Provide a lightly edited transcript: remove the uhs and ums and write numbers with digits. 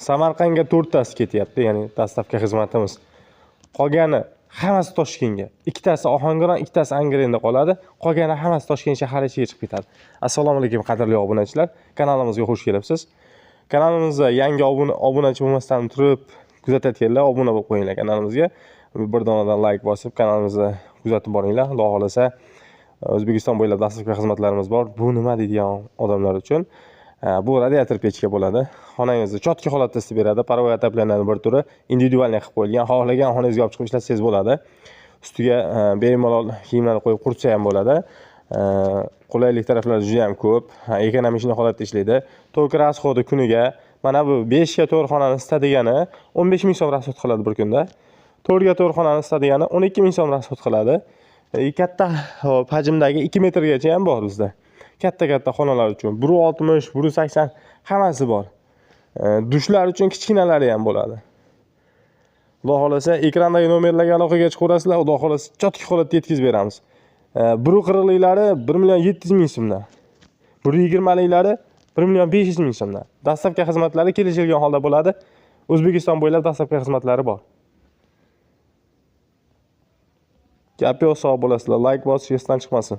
Samarqandga 4tasi ketyapti, ya'ni доставка xizmatimiz. Qolgani hammasi Toshkentga. Ikkitasi Ohangaron, ikkitasi Angrenda qoladi. Qolgani hammasi Toshkent shahari ichiga chiqib ketadi. Assalomu alaykum qadrli obunachilar. Kanalimizga xush kelibsiz. Kanalimizda yangi obunachi bo'lmasdan turib kuzatayotganlar obuna bo'lib qo'yinglar kanalimizga. Bir donadan like bosib kanalimizni kuzatib boringlar. Xudo xohlasa O'zbekiston bo'ylab доставка xizmatlarimiz bor. Bu nima deydigan odamlar uchun bu radiator pechka bo'ladi. Xonangizni чётко holatda isitib beradi. Паровой отопление bir turi индивидуальный qilib qo'yilgan. Xohlagan xonangizga olib chiqib ishlatsangiz bo'ladi. Ustiga bemalol kiyimlarni qo'yib quritsa ham bo'ladi. Qulaylik taraflari juda ham ko'p. Экономичный holatda ishlaydi. Tok расход i kuniga mana bu 5 ga 4 xonani isitadigani 15 ming so'm расход qiladi bir kunda. 4 ga 4 xonani isitadigani 12 ming so'm расход qiladi. Katta hop, hajmdagi 2 metrgacha ham bor bizda. Katta-katta xonalar uchun 1.60, 1.80 hammasi bor. Dushlar uchun kichkinalari ham bo'ladi. Xudo xohlasa ekrandagi nomerlarga aloqaga chiqaverasizlar, Xudo xohlasa чётко holatda yetkazib beramiz. 1.40liklari 1 million 700 ming so'mdan. 1.20liklari 1 million 500 ming so'mdan. Доставка xizmatlari kelishilgan holda bo'ladi. O'zbekiston bo'ylab доставка xizmatlari bor. Gap yo'q, sog' bo'lasizlar. Like bosish esdan chiqmasin.